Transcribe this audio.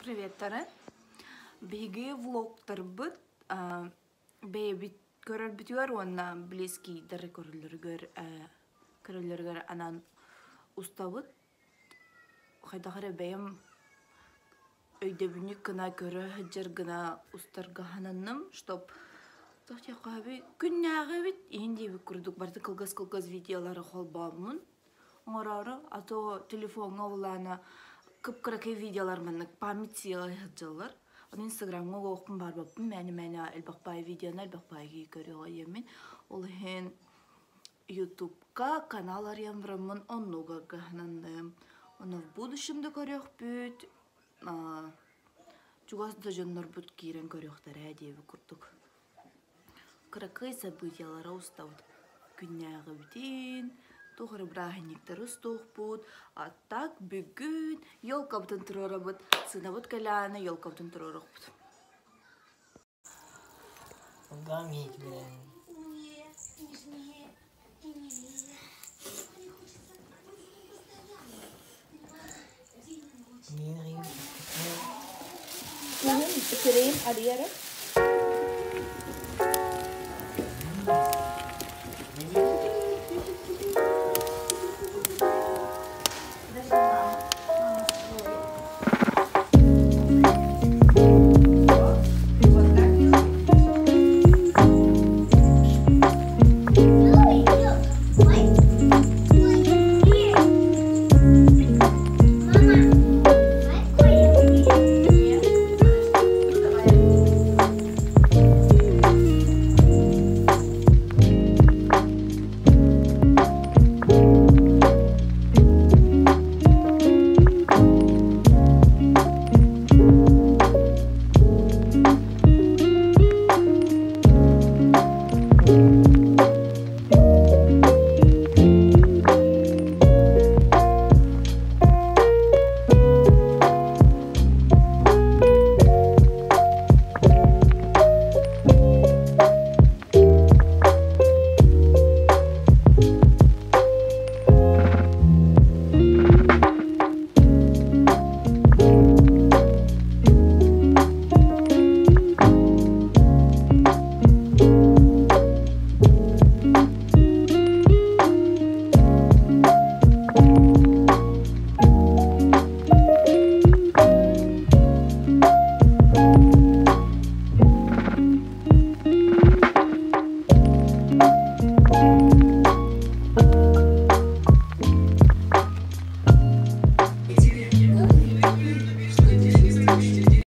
Приветтары. Биһиги влогтарбыт бэйэбит көрөрбүтүгэр уонна близкийдары көрөллөрүгэр көрөллөрүгэр анаан устабыт. Хайдах эрэ бэйэм өйдөбүнньүк гына көрө сылдьар гына устарга сананным, чтоб туох диэххэ күннээҕи эбит иһин диэбит курдук барыта кылгас-кылгас видеолары холбооммун оҥороору, а то телефоҥҥа улаана кып-кыракый видеолар маннык память сыала сылдьаллар. Ону инстаграмҥа угуохпун баарбаппын, мээнэ-мээнэ элбэх баай видеону элбэх баайы көрүөҕэ Ол иһин Ютубка канал арыйан бараммын оннуга кыһананным. Ону в будущем да көрүөхпүт, чугас да дьоннорбут киирэн көрүөхтэрэ диэбит курдук. Кыракый событиелары устабыт. Күннээҕибитин, туох эрэ бырааһынньыктары устуохпут, а так бүгүн елкабытын туруорабыт, сыанабыт кэлээнэ елкабытын туруоруохпут. Сирэйим арыйара.